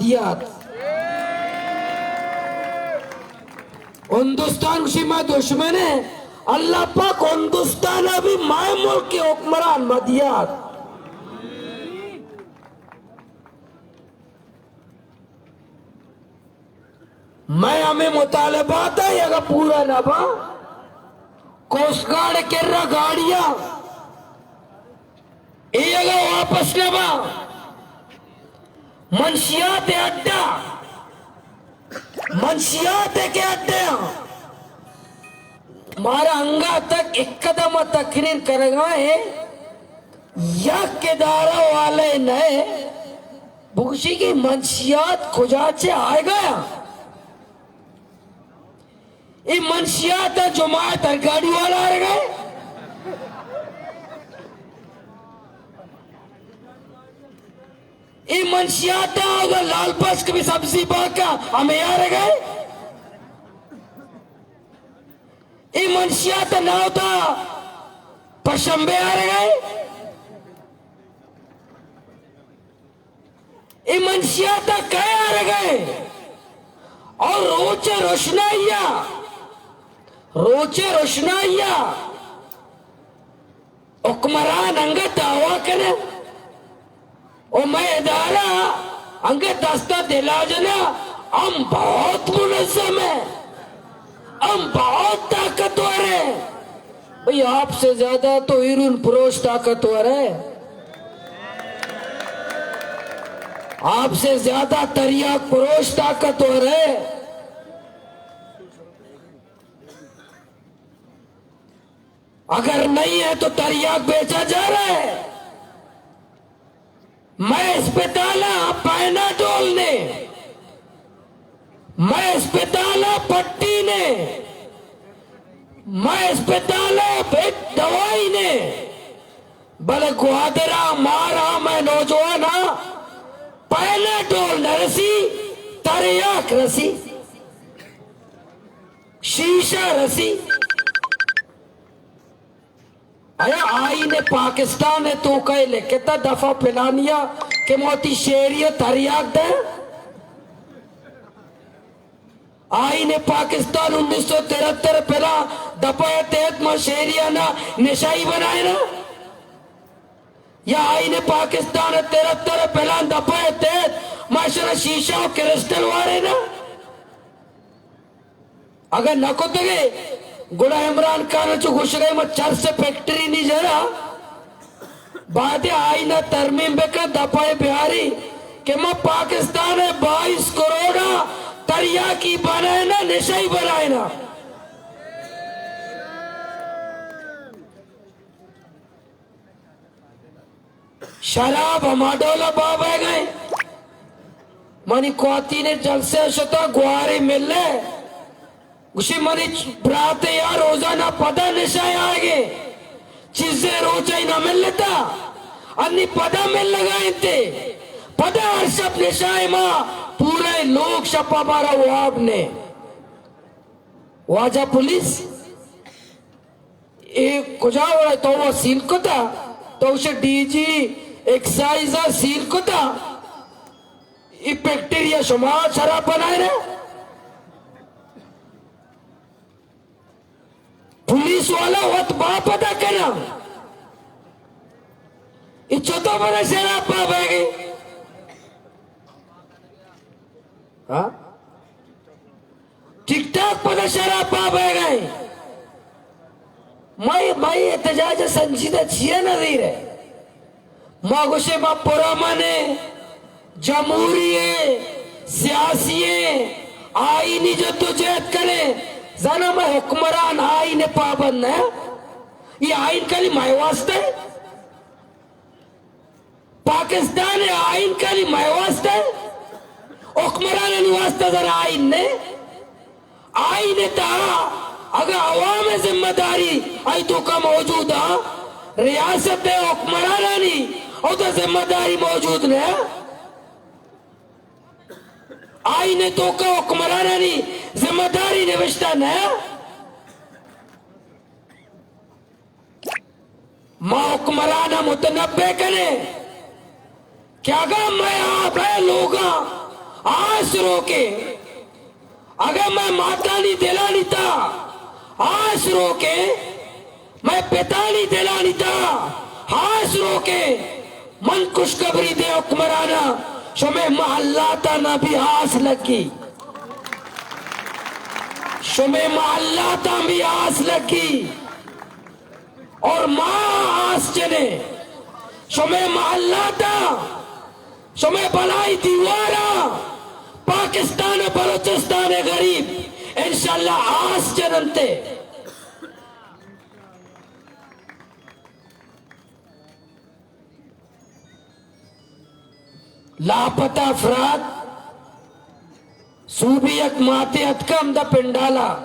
یات۔ ہندوستان گوشی ما دشمن ہے، اللہ پاک ہندوستان ءَ بھی مئے ملک کے حکمران مدیات۔ مئے ہمے مطالبات ءَ اگاں پورا نہ باں، کوسٹ گارڈ ءِ کرا گاڑیاں اے اگاں واپس نہ باں، منشیات ءِ اڈا، منشیات ءِ کہ اڈا، مارا انگا تک ایک قدم تقریر کرگا ہے، یک ادارہ والے نئے بگوشی کہ منشیات کجا چہ آئے گیا؟ اے منشیات جماعت ہر گاڑی والا آ رہے گئے۔ اے منشیات لال پشک بھی سبزی باغ کا ہمیں آ رہے گئے۔ اے منشیات ناوتا پشمبے آ رہے گئے۔ اے منشیات کئے آرگ ءَ؟ اور روچ روشنائی ءَ، روچ روشنائی ءَ حکمران انگت دعویٰ کنے، او مئے ادارہ انگت دستا دلا جنا، ہم بہت منظم ہے، ہم بہت طاقتور ہے۔ بھئی، آپ سے زیادہ تو ہیروئن فروش طاقتور ہے، آپ سے زیادہ تریاک فروش طاقتور ہے۔ اگر نہیں ہے تو تریاک بیچا جا رہا ہے۔ مئے اسپتال ءَ پیناڈول نے، مئے اسپتال ءَ پٹی نے، مئے اسپتال ءَ ہچ دوائی نے، بلے گوادر ءَ مارا مئے نوجوان ءَ پیناڈول نہ رسی، تریاک رسی، شیشہ رسی۔ آیا آئین پاکستان ءِ توکا اے لکھتا دفعہ پلانیا کہ ما وتی شہری ءَ تریاک دیں؟ آئین پاکستان انیس سو تہتر پلان دفعہ ءِ تحت ما شہریانا نشائی بنائینا؟ یا آئین پاکستان ءِ تہتر پلان دفعہ ءِ تحت ما اشرا شیشہ و کرسٹل وارینا؟ اگاں نہ کتگے، گڑا عمران خان چو گوشگے ما چرس فیکٹری نی جرا، بعد آئین ءَ ترمیم بکن، دپا ءَ بیاری کہ ما پاکستان ءَ بائیس کروڑ ءَ تریاکی بنائینا، نشئی بنائینا۔ شراب ہما ڈولا بابا گئے۔ منی کواتین جلسے شتا گوارے ملے۔ گوشی منی برات یا روزانہ پدا نشہ آگے۔ چیزے روچے نہ ملتا۔ انی پدا مل لگا انتے۔ پدا ہر شب نشہ ما پورے لوگ شپا بارا واب نے۔ واجہ پولیس، اے کجا وڑا تو وہ سیل کتا؟ تو اسے ڈی جی ایکسائز سیل کتا؟ اے فیکٹری شما شراب بنائے رہے؟ پولیس والا وت باپ ادا کرا۔ اے چوتو بڑا شراب پا بہ گئی۔ ہاں؟ ٹک ٹاک پدا شراب پا بہ گئے۔ مئی، مئی احتجاج سنجیدہ چیئے نظیر ہے۔ ما گوشے ما پرامن ہیں، جمہوری ہیں، سیاسی ہیں، آئینی جدوجہد کریں۔ زانا میں حکمران آئین پابند ہے۔ یہ آئین کلی مئے واسطہ ہے۔ پاکستان ءِ آئین کلی مئے واسطہ، حکمرانانی واسطہ ذرا آئین نے۔ آئین ءِ تہا اگاں عوام ءِ ذمہ داری آئی توکا موجود آ، ریاست ءِ حکمرانانی اودا ذمہ داری موجود نہ؟ آئین ءِ توکا حکمرانانی ذمہ داری نوشتہ نہ؟ ما حکمران ءَ متنبہ کنیں کہ اگاں مئے آپ ءِ لوگاں آس روکیں، اگاں مئے ماتانی دلانی تہا آس روکیں، مئے پتانی دلانی تہا آس روکیں، من خوشخبری دیں حکمراناں، شمئے محلاتاں بھی آس لگی، شمئے محلاتاں بھی آس لگی۔ اور ما آس جنیں، شمئے محلاتاں، شمئے بلائی دیواراں، پاکستان و بلوچستان غریب انشاءاللہ آس جننتے۔ لاپتہ افراد سوبی یک ماتے اتکا ہمدا پنڈالا۔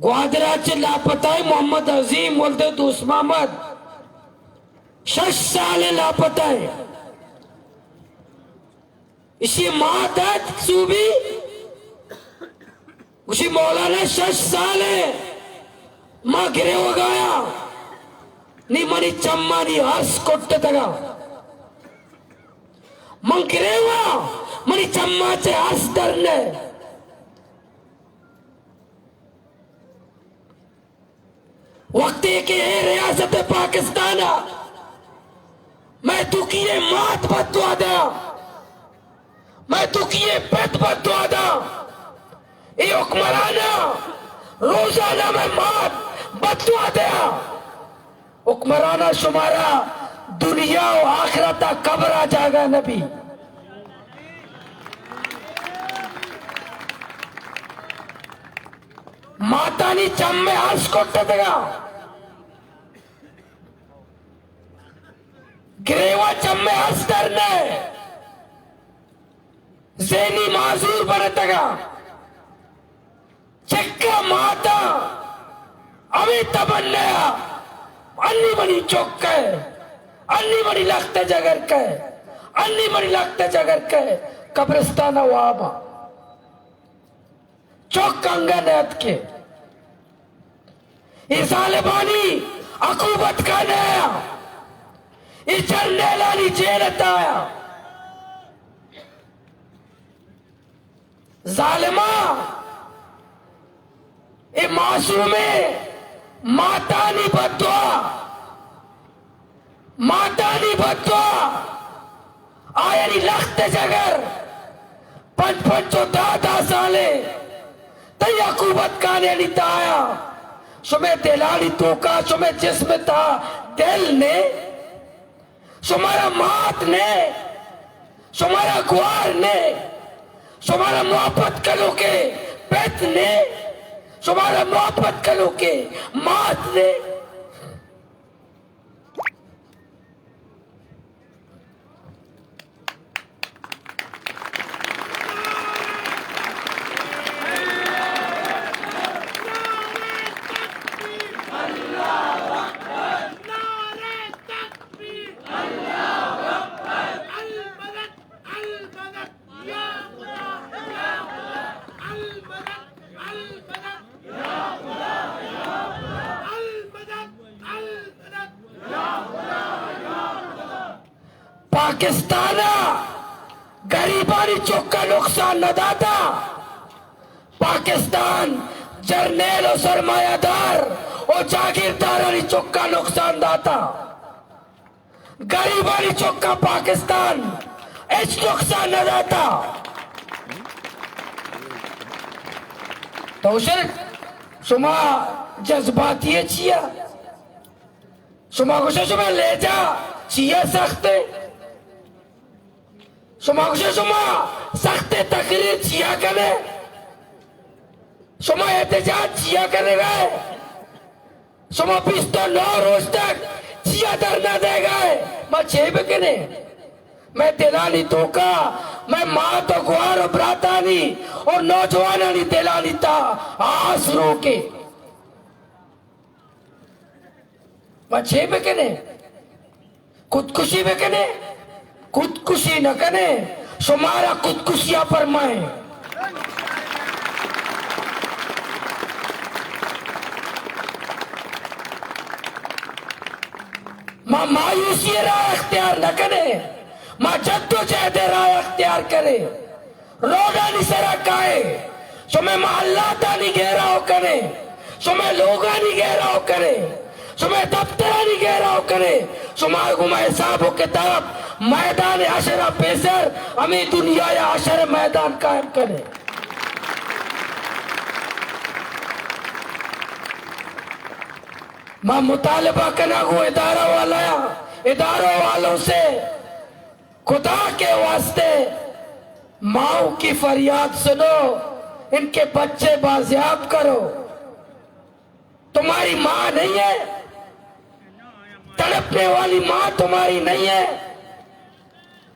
گوادر ءَ چہ لاپتہ ایں محمد عظیم ولد دوست محمد، شش سال لاپتہ ایں۔ اشی مات ات سوبی، گوشی مولانا شش سال ایں ما گریوگایاں، نی منی چمانی ارس کٹتگا۔ من گریواں، منی چماں چہ ارس در نئے۔ وقتے کہ اے ریاست پاکستان ءَ مئے توکی ءِ مات بددعا دیا، مئے توکی ءِ پت بددعا دیا، اے حکمراناں روزانہ مئے مات بددعا دیا۔ حکمراناں شمارا دنیا و آخرت ءَ قبر ءَ جاگہ نبی۔ ماتانی چم ءَ ارس کٹتگا، گریوا چم ءَ ارس در نئے، ذہنی معذور بنتگا۔ چکا ماتا ہمے تمنا، انی منی چک ءِ، انی منی لخت جگر ءِ، انی منی لخت جگر ءِ قبرستان ءَ واب ءَ۔ چک انگہ نیاتکے۔ اے ظالمانی عقوبت کا نیا، اے جرنیلانی جیل ءَ تایا۔ ظالماں، اے معصومیں ماتانی بددعا، ماتانی بددعا، آیانی لخت جگر، پنچ پنچ و دہ دہ سالے تئی عقوبت کانیانی تہا، شمے دلانی توکا، شمے جسم تہا دل نے، شمارا مات نے، شمارا گوار نے، شمارا محبت کنوکے پت نے، شمارا محبت کنوکے مات نے۔ پاکستان ءَ گریبانی چکا نقصان نہ داتا۔ پاکستان جرنیل و سرمایہ دار و جاگیردارانی چکا نقصان داتا۔ گریبانی چکا پاکستان ہچ نقصان نہ داتا۔ تو شر، شما جذباتی چیا؟ شما گوشے شما لہجہ چیا سخت ہے؟ شما گوشے شما سخت تقریر چیا کنے؟ شما احتجاج چیا کنے گئے؟ شما بیست و نو روچ تک چیا دھرنا دے گئے؟ ما چے بکنے؟ مئے دلانی توکا، مئے مات و گوار و براتانی اور نوجوانانی دلانی تا آس روکے۔ ما چے بکنے؟ خودکشی بکنے؟ خودکشی نہ کنے، شمارا خودکشیا پرمائیں۔ ما مایوسی ءِ راہ اختیار نہ کنیں، ما جدوجہد ءِ راہ اختیار کنیں۔ روڈانی سرا کائیں، شمئے محلاتانی گھیراؤ کنیں، شمئے لوگانی گھیراؤ کنیں، شمئے دفترانی گھیراؤ کنیں۔ شما گوں ما حساب و کتاب میدان حشر ءَ پیسر ہمے دنیا ءِ حشر ءِ میدان قائم کنیں۔ ما مطالبہ کناں گوں ادارہ والا، اداروں والوں سے، خدا کے واسطے ماؤں کی فریاد سنو، ان کے بچے بازیاب کرو۔ تمہاری ماں نہیں ہے؟ تڑپنے والی ماں تمہاری نہیں ہے؟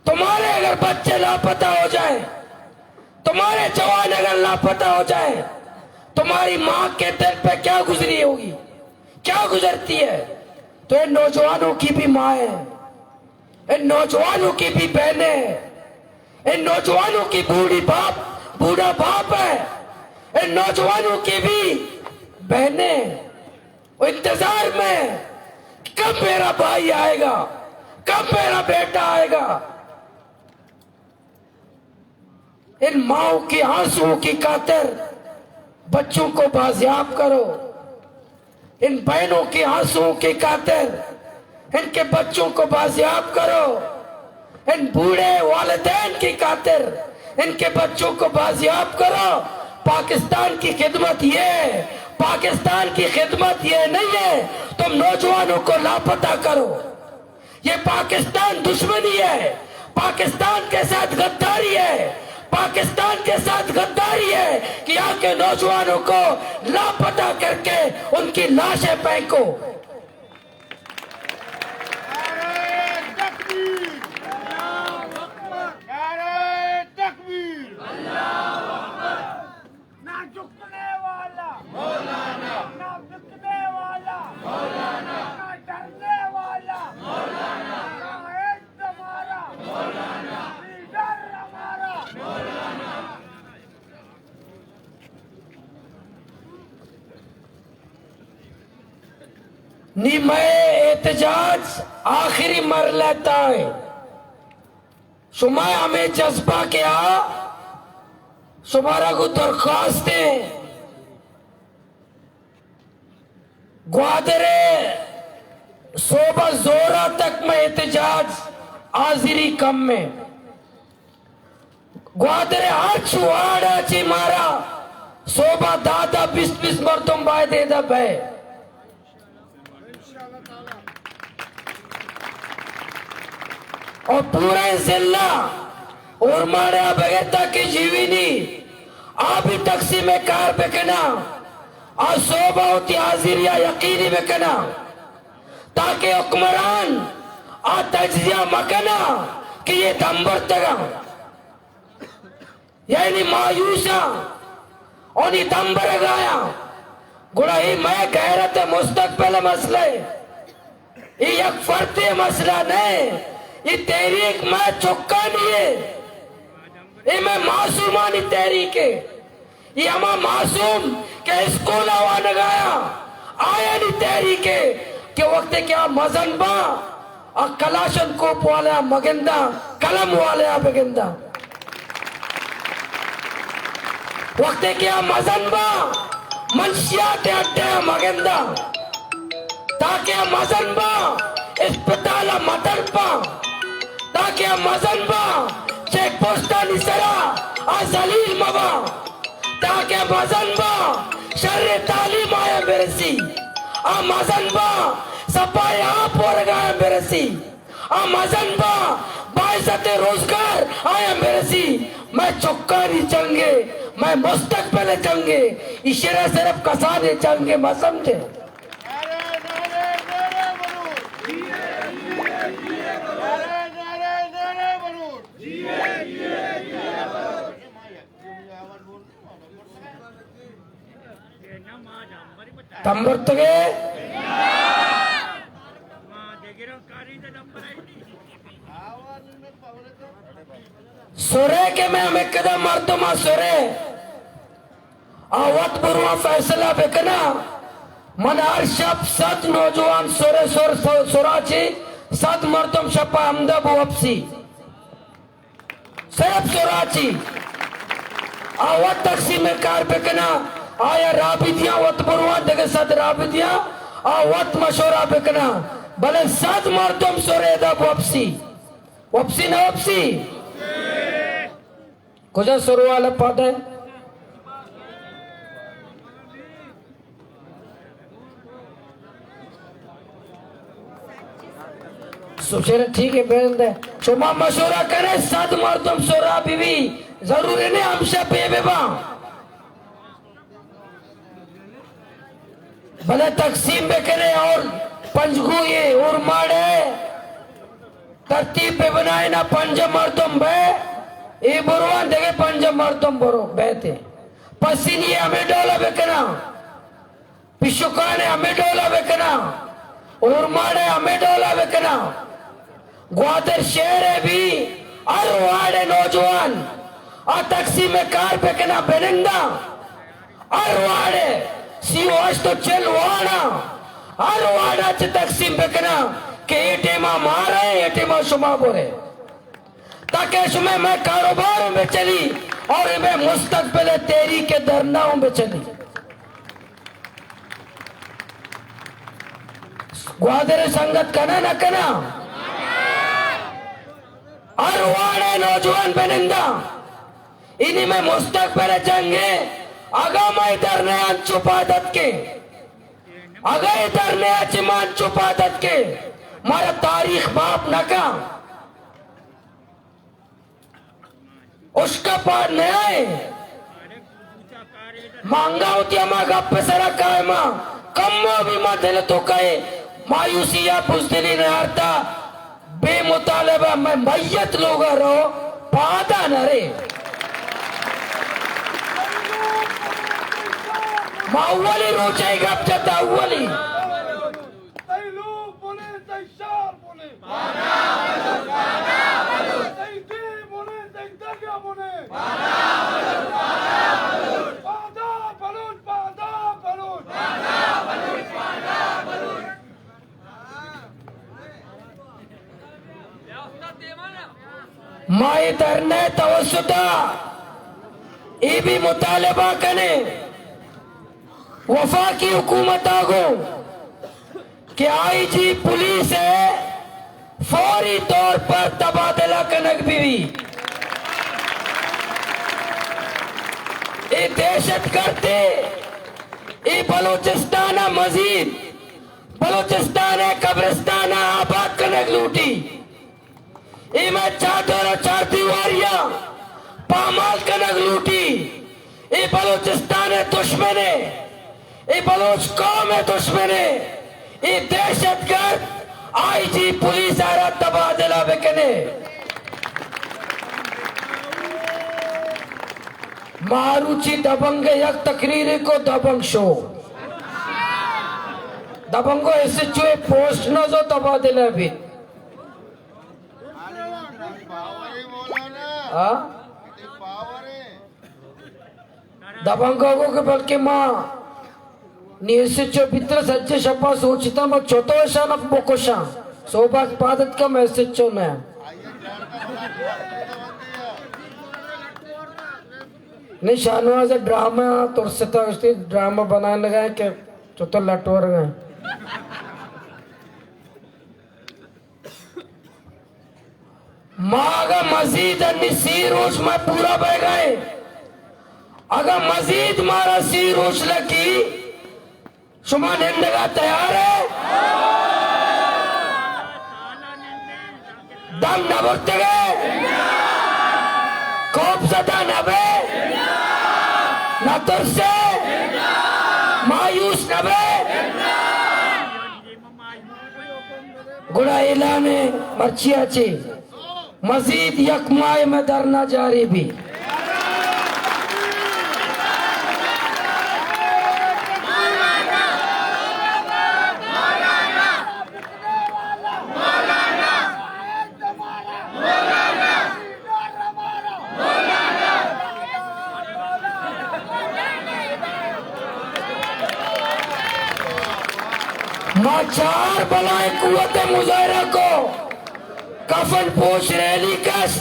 تمہارے اگر بچے لاپتہ ہو جائیں، تمہارے جوان اگر لاپتہ ہو جائیں، تمہاری ماں کے دل پہ کیا گزری ہوگی، کیا گزرتی ہے؟ تو ان نوجوانوں کی بھی ماں ہے، ان نوجوانوں کی بھی بہنیں ہیں، ان نوجوانوں کی بوڑھی باپ، بوڑھا باپ ہے، ان نوجوانوں کی بھی بہنیں ہیں۔ وہ انتظار میں ہیں کہ کب میرا بھائی آئے گا، کب میرا بیٹا آئے گا۔ ان ماؤں کے آنسوؤں کی خاطر بچوں کو بازیاب کرو، ان بہنوں کے آنسوؤں کی خاطر ان کے بچوں کو بازیاب کرو، ان بوڑھے والدین کی خاطر ان کے بچوں کو بازیاب کرو۔ پاکستان کی خدمت یہ ہے، پاکستان کی خدمت یہ نہیں ہے تم نوجوانوں کو لاپتہ کرو۔ یہ پاکستان دشمنی ہے، پاکستان کے ساتھ غداری ہے، پاکستان کے ساتھ غداری ہے کہ یہاں کے نوجوانوں کو لاپتہ کر کے ان کی لاشیں پھینکو۔ نعرہ تکبیر! نعرہ تکبیر! نہ جھکنے والا مولانا، نہ بکنے والا مولانا، نہ ڈرنے والا مولانا، قائد ہمارا مولانا، لیڈر ہمارا مولانا۔ نی مئے احتجاج آخری مرحلہ تائیں۔ شما ہمے جذبہ کہ آ، شمارا گوں درخواستیں، گوادر ءَ صوبہ زورا تک مئے احتجاج حاضری کم ایں۔ گوادر ءِ ہرچ وارڈ ءَ چہ مارا صوبہ دہ دہ بیست بیست مردم باید ایدا بئے۔ اور پورے ضلع اورماڑہ ءَ بگر تا کہ جیونی آ بھی تقسیم کار بکناں، آ صوبہ وتی حاضری ءَ یقینی بکناں، تاکہ حکمران آ تجزیہ مکناں کہ یہ دمبرتگاں۔ یعنی مایوساں، اونی دم برگایاں، گڑا اے مئے غیرت ءِ مستقبل ءِ مسئلہ اے۔ اے یک فردے ءِ مسئلہ نہ اے، اے تحریک مئے چکانی اے، اے مئے معصومانی تحریک اے۔ اے ہما معصوم کہ اسکول ءَ وانگایاں، آیانی تحریک اے کہ وقتے کہ آ مزن باں، آ کلاشنکوپ والے ءَ مگنداں، قلم والے ءَ بگنداں۔ وقتے کہ آ مزن باں، منشیات ءِ اڈہ ءَ مگنداں۔ تاکہ آ مزن باں، اسپتال ءَ مترپاں۔ تاکہ آ مزن باں، چیک پوسٹانی سرا آ ذلیل مباں۔ تاکہ آ مزن باں، شر تعلیم آیاں برسی۔ آ مزن باں، سپا ءِ آپ ورگ آیاں برسی۔ آ مزن باں، باعزت روزگار آیاں برسی۔ مئے چکانی جنگ اے، مئے مستقبل ءِ جنگ اے، ایشی ءَ را صرف کسانیں جنگ اے مہ سمجھے۔ تمبرتگے؟ سرے کہ مئے ہمکدا مردماں سرے، آ وت برواں فیصلہ بکناں۔ من ہر شپ صد نوجوان سرے سر، سرا چی صد مردم شپا ہمدا بو وپسی۔ صرف سوراچی۔ آ وت تقسیم کار بکنا، آیا رابطیاں وت برواں دگہ صد رابطیاں، آ وت مشورہ بکنا، بلے صد مردم سوریدا بو وپسی۔ وپسی نہ وپسی؟ کجا سروالا پاد ہے؟ سوچے نا، ٹھیک ہے، بہن دے۔ شما مشورہ کرے، صد مردم سورا بی بی، ضروری نہیں ہمشہ پہ بے با۔ بلے تقسیم بکنے اور پنجگوئی اور ماڑے ترتیب بہ بنائے نا، پنجاہ مردم بے، اے بروان دگہ پنجاہ مردم برو بیتے۔ پسنی ہمیں ڈولا بکنا، پشکانے ہمیں ڈولا بکنا، اورماڑے ہمیں ڈولا بکنا۔ گوادر شہر ء بھی ہر وارڈ ء نوجوان آ تقسیم کار بکنا بننداں۔ ہر وارڈ ء سی و ہشت و چل وارڈاں، ہر وارڈ ء چہ تقسیم بکنا کہ اے ٹیما مارے، اے ٹیما شما برے، تاکہ شمئے مئے کاروبار ہوں بچلی اور مئے مستقبل ء تحریک دھرنا ہوں بچلی۔ گوادر سنگت کنا نہ کنا؟ ہر وارڈ ء نوجوان بننداں، انی مئے مستقبل ء جنگ ء، اگاں مئے دھرنے انچو پاد اتکیں، اگاں اے دھرنے ء چہ ما انچو پاد اتکیں، مارا تاریخ معاف نہ کن۔ اشکا پاد نیائے۔ ما انگا وتی ہما گپ ء سرا قائم آں، کمو بھی ما دل تو کئے مایوسی یا بزدلی نیارتا۔ بے مطالبہ مئے میت لوگا رو، پادا نہ رے۔ ما اولی روچے گپ جتا، اولی۔ تئی لوگ بنے، تئی شار بنے۔ پادا بلوچ، پادا بلوچ۔ تئی دے بنے، تئی دریا بنے۔ پادا بلوچ، پادا بلوچ۔ پادا بلوچ، پادا بلوچ۔ پادا بلوچ، پادا بلوچ۔ ما اے دھرنے توسط ء اے بھی مطالبہ کنیں وفاقی حکومت ء گوں کہ آئی جی پولیس ء فوری طور پر تبادلہ کنگ بہ بی۔ اے دہشت گردے، اے بلوچستان ء مزید بلوچستان ء قبرستان ء آباد کنگ لوٹی۔ اے مئے چادر و چاردیواری ء پامال کنگ لوٹی۔ اے بلوچستان ء دشمن ء، اے بلوچ قوم ء دشمن ء، اے دہشت گرد آئی جی پولیس ء را تبادلہ بکنے۔ ماروچی دبنگ ء یک تقریرے کو، دبنگ شو۔ دبنگو ایس ایچ او ء پوسٹ نہ زو تبادلہ بیت۔ ہاں؟ دبنگا گو کہ بلکہ ما نی ایس ایچ او پتر سجے شپا سوچتا، ما چوتو اشان اف بکشاں۔ صوبہ پادت کا میں ایس ایچ او نہ۔ نی شاہنواز ڈرامہ ترستا، اس ڈرامہ بنانے گئے کہ چوتو لٹور گئے۔ ما اگاں مزید انی سی روچ ما پورا بئیگائیں، اگاں مزید مارا سی روچ لگی، شما نندگا تیار ہے؟ دم نہ برتگے؟ خوف زدہ نہ بے؟ نہ ترسے؟ مایوس نہ بے؟ گڑا اعلان مرچی ء چہ مزید یک ماہ مئے دھرنا جاری بی۔ ما چار بلائیں قوت مظاہرہ کو، کفن پوش ریلی کشت،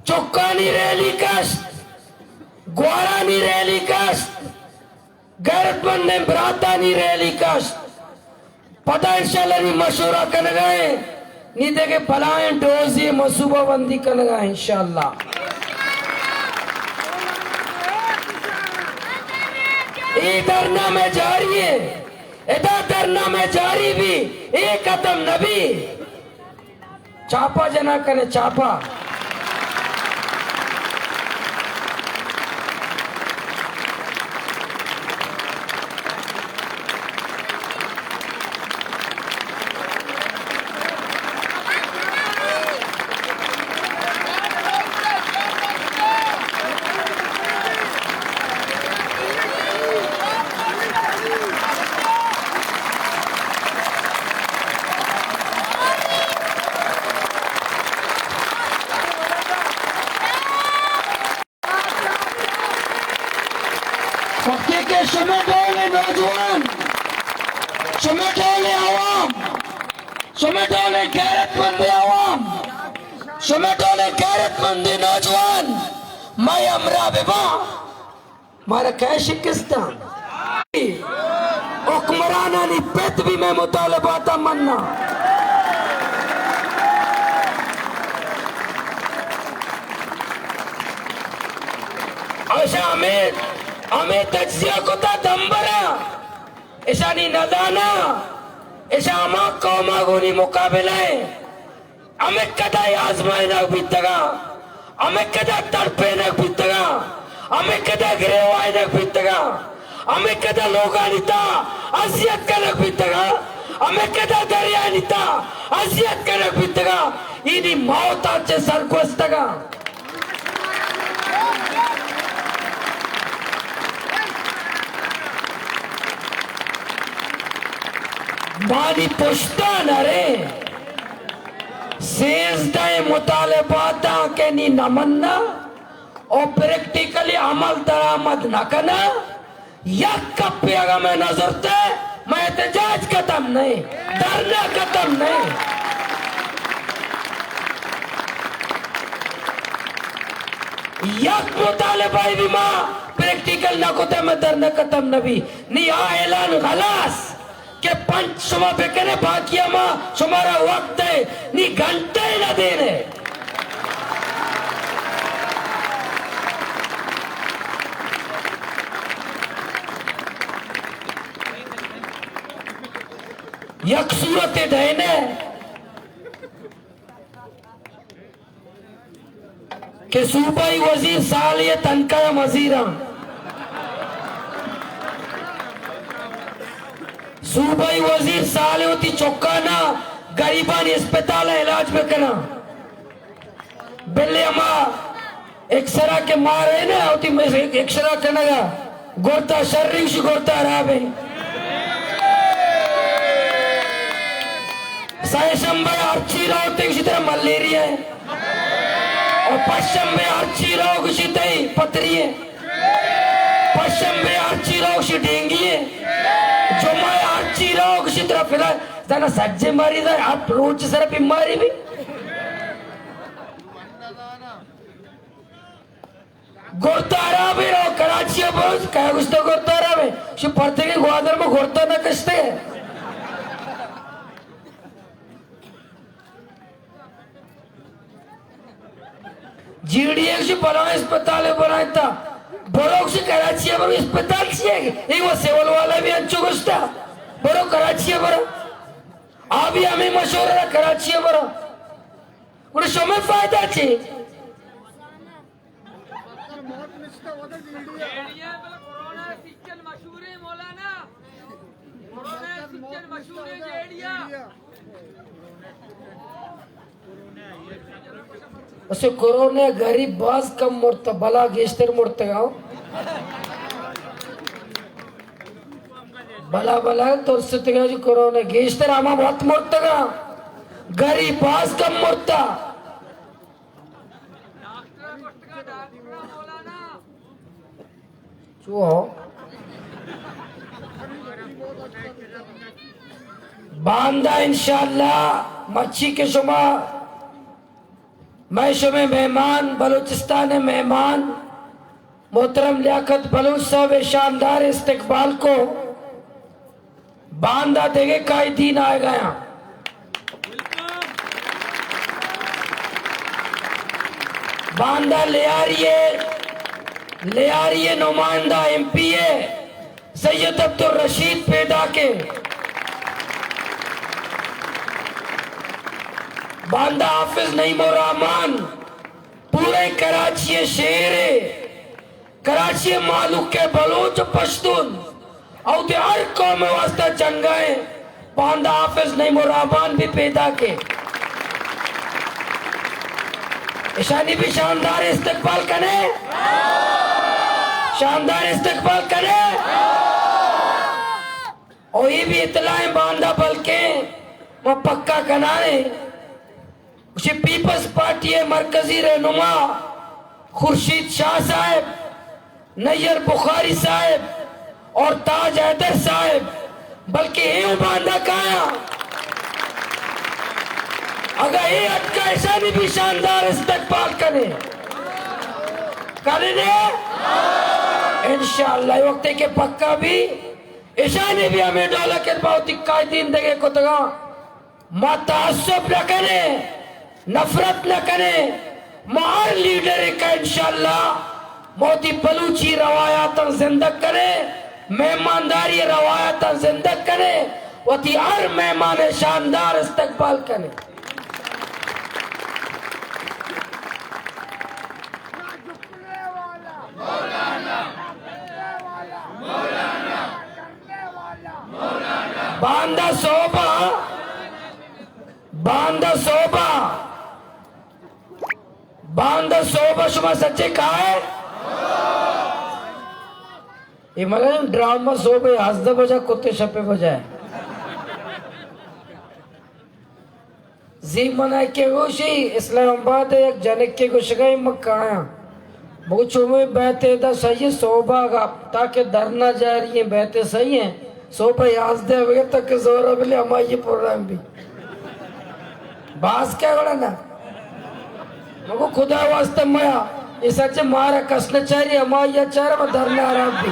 چکانی ریلی کشت، گوارانی ریلی کشت، غیرت مندیں براتانی ریلی کشت۔ پدا انشاءاللہ نی مشورہ کنگا ایں، نی دگہ بلائیں ڈوزی منصوبہ بندی کنگا ایں انشاءاللہ۔ اے دھرنا مئے جاری ایں، ادا دھرنا مئے جاری بی، اے ختم نہ بی۔ چاپا جناں کنے، چاپا۔ وقتی کہ شمے ڈولیں نوجوان، شمے ڈولیں عوام، شمے ڈولیں غیرت مندیں عوام، شمے ڈولیں غیرت مندیں نوجوان مئے ہمراہ بباں، مارا کئے شکست داں؟ حکمرانانی پت بھی مئے مطالبات ءَ مننا۔ اشاں ہمے، ہمے تجزیہ کتا دمبراں، اشانی نزاناں، اشاں ہما قوم ءَ گونی مقابلہ ءَ ہمے کدا آزمائینگ بیتگاں، ہمے کدا تڑپینگ بیتگاں، ہمے کدا گریوائینگ بیتگاں، ہمے کدا لوگانی تہا اذیت کنگ بیتگاں، ہمے کدا دریانی تہا اذیت کنگ بیتگاں، اینی موت ءَ چہ سرگوستگاں۔ مانی پشتا نرے، سیزدہ مطالباتاں کہ نی نہ مننا او پریکٹیکلی عمل درآمد نہ کنا، یک کپے اگاں مئے نہ زرتے، مئے احتجاج ختم نہیں، دھرنا ختم نہیں۔ یک مطالبہ بھی ما پریکٹیکل نہ کتے، مئے دھرنا ختم نہ بی۔ نی آ اعلان غلاس کہ پنچ شما بکنے، باقی ہما شمارا وقت ہے، نی گھنٹے نہ دینے۔ یک صورت دینے کہ صوبائی وزیر سالے ءِ تنخواہ ءِ مزیراں۔ صوبائی وزیر سالے وتی چکانا گریبانی اسپتال ءَ علاج بکناں۔ بلے ہما ایکسرا کہ مارے نا، وتی ایکسرا کنگا گرتا شر، ایشی گرتا ہراب ایں۔ سئے شنبے ہرچی رو تئی، گشی ترا ملیریا ایں۔ او پشنبے ہرچی رو، گشی تئی پتری ایں۔ پشنبے ہرچی رو، گشی ڈینگی ایں۔ جمعہ ہرچی رو، گشی ترا فلان۔ زانا سجے مریض ایں، ہفت روچ سر بیماری بی۔ گرتا ہراب ایں، رو کراچی ءَ بروز، کئے گشتا گرتا ہراب ایں؟ شو پرتگیں گوادر ما گرتا نہ کشتے۔ جی ڈی اے شو بلاہیں اسپتالے بنائینتا، برو شو کراچی ءَ برو، اسپتال چی ایں؟ اے وہ سول والا بھی انچو گشتا، برو کراچی ءَ برو۔ آ بھی ہمے مشورہ، کراچی ءَ برو۔ گڑا شمے فائدہ چی؟ جیڑیا بل کرونا سچن مشہوریں مولانا، کرونا سچن مشہوریں جیڑیا۔ اسے کرونا غریب باز کم مرتا، بلا گیشتر مرتگا۔ بلا بلا ترستگا جو کرونا گیشتر ہما وت مرتگا، غریب باز کم مرتا۔ چو ہو؟ باندا انشاءاللہ مرچی کہ شما، مئے شمئے مہمان، بلوچستان ءِ مہمان محترم لیاقت بلوچ صاحب ءِ شاندار استقبال کو، باندا دگہ قائدین آئیگایاں۔ باندا لیاری ءِ، لیاری ءِ نمائندہ ایم پی اے سید عبدالرشید پیداک ایں۔ باندا حافظ نعیم الرحمن پورے کراچی ءِ شیر ایں، کراچی ءِ مہلوک ءِ بلوچ ءُ پشتون ءُ وتی ہر قوم ءِ واسطہ جنگ ءَ ایں۔ باندا حافظ نعیم الرحمن بھی پیداک ایں۔ اشانی بھی شاندار استقبال کنے، شاندار استقبال کنے۔ او اے بھی اطلاع ایں باندا، بلکیں ما پکا کنانے، گوشی پیپلز پارٹی ءِ مرکزی رہنما خورشید شاہ صاحب، نیر بخاری صاحب اور تاج حیدر صاحب، بلکہ اے ہوں باندا کایاں۔ اگاں اے اتکا، اشانی بھی شاندار استقبال کنے۔ کنے نے؟ انشاءاللہ، اے وقت کہ پکا بھی، اشانی بھی ہمے ڈولا کہ ما وتی قائدین دگہ کتگاں۔ ما تعصب نہ کنے، نفرت نہ کنے۔ ما ہر لیڈر ءَ کہ انشاءاللہ ما وتی بلوچی روایاتاں زندگ کنے، مہمانداری روایاتاں زندگ کنے، وتی ہر مہمان ءِ شاندار استقبال کنے۔ باندا صوبہ، باندا صوبہ، باندا صوبہ شما سجے کائے؟ اے ملے ڈرامہ صوبہ یازدہ بجا کتے شپے بجائے۔ زی منا کہ گوشی اسلام آباد ءَ یک جنکے گوشگا ایں من کایاں۔ مگو چومے بیت ادا صحیح ایں، صوبہ گا تاکہ دھرنا جاری ایں، بیت صحیح ایں۔ صوبہ یازدہ بگے تک زورا بلے ہمائی پروگرام بھی۔ باز کیا گڑا نا۔ مگو خدا واسطہ میا، اے سچ مارا کس نہ چاری، ہمائی چارا ما دھرنا آرام بھی۔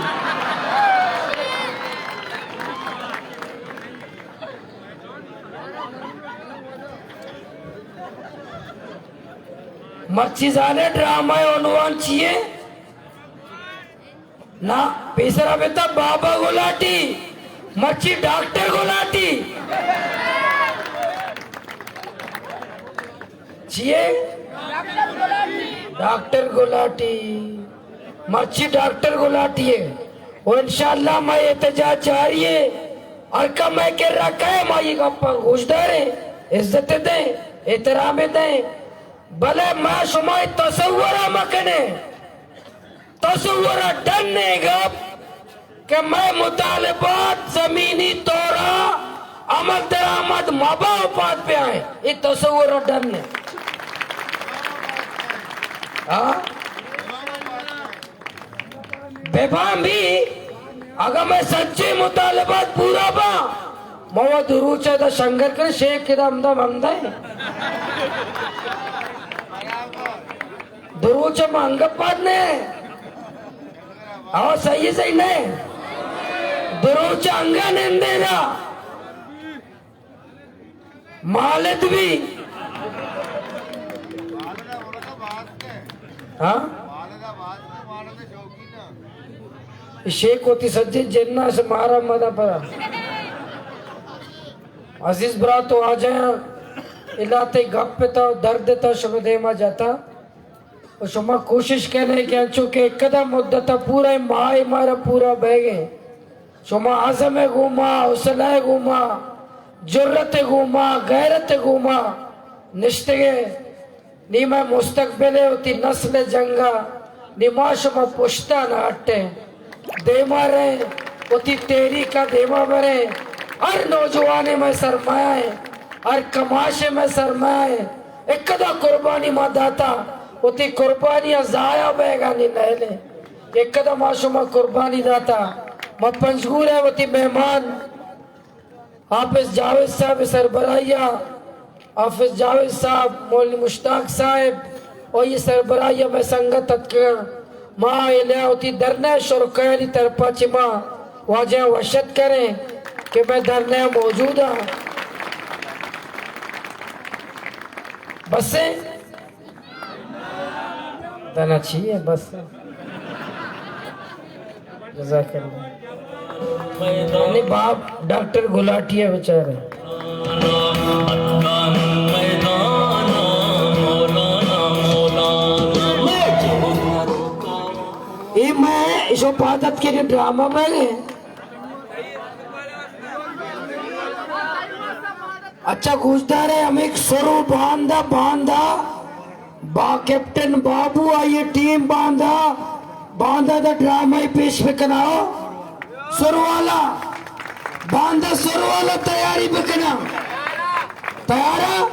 مرچی زانے ڈرامہ ءِ عنوان چی ایں؟ نا، پیسرا بیتا بابا گلاٹی، مرچی ڈاکٹر گلاٹی۔ چی ایں؟ ڈاکٹر گلاٹی۔ مرچی ڈاکٹر گلاٹی ایں۔ و انشاءاللہ مئے احتجاج جاری ایں۔ ہر کس مئے کرا کئے ما اے گپاں گوش داریں، عزت دیں، احترام دیں۔ بلے ما شما تصور مکنیں۔ تصور ءَ ڈن ایں گپ کہ مئے مطالبات زمینی طور ءَ عمل درآمد مبا و پاد بیائیں۔ اے تصور ءَ ڈن ایں۔ ہاں؟ بباں بھی، اگاں مئے سجیں مطالبات پورا باں، ما و دو روچ ءَ ادا شنگر کنیں، شیخ ادا ہمدا بندیں۔ دو روچ ءَ ما انگت پاد نہ۔ ہاں، صحیح، صحیح نہ۔ دو روچ ءَ انگا نندیں نا۔ مالد بھی۔ ہاں؟ شیخ وتی سجیں جناں سے مارا مدا پرا۔ عزیز برات و آجایاں، الا تئی گپ تا، درد تا شمئے دیما جتا۔ و شما کوشش کنے کہ انچو کہ یک قدم مدت پورا ماہ مارا پورا بیگے، شما عزم گوما، حوصلہ گوما، جرت گوما، غیرت گوما نشتگے۔ نی مئے مستقبل ءَ وتی نسل ءِ جنگ ءَ نی ما شما پشتا نہ ہٹیں، دیما رہیں، وتی تحریک ءَ دیما بریں۔ ہر نوجوانے مئے سرمایہ ایں، ہر کماشے مئے سرمایہ ایں۔ اکدا قربانی ما داتا، وتی قربانی ءَ ضائع بیگا نی نئیلیں۔ اکدا ما شما قربانی داتا۔ ما پنجگور ءَ وتی مہمان حافظ جاوید صاحب ءِ سربراہی ءَ حافظ جاوید صاحب، مولوی مشتاق صاحب، و یہ سربراہی ہمیں سنگت اتکگاں۔ ما ایلیا وتی دھرنا شرکایانی طرفا چہ ما واجہ وشت کریں کہ میں دھرنا موجود ہاں۔ بس ہے؟ دنا چی ہے؟ بس۔ جزاک اللہ۔ منی باپ ڈاکٹر گلاٹی ہے بیچارے۔ اے میں ایشو پادت کے ڈرامہ بنے۔ اچھا، گوشدار ہے، ہمیں سرو باندا، باندا با کیپٹن بابو آئی ٹیم باندا، باندا دا ڈرامہ پیش بکنا۔ سروالا، باندا سروالا تیاری بکنا۔ تیارا؟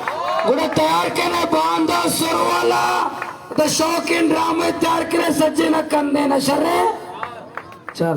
گڑا تیار کنا باندا سروالا۔ دا شوقین ڈرامہ تیار کرے، سجے نہ کندے نہ شرے۔ چل۔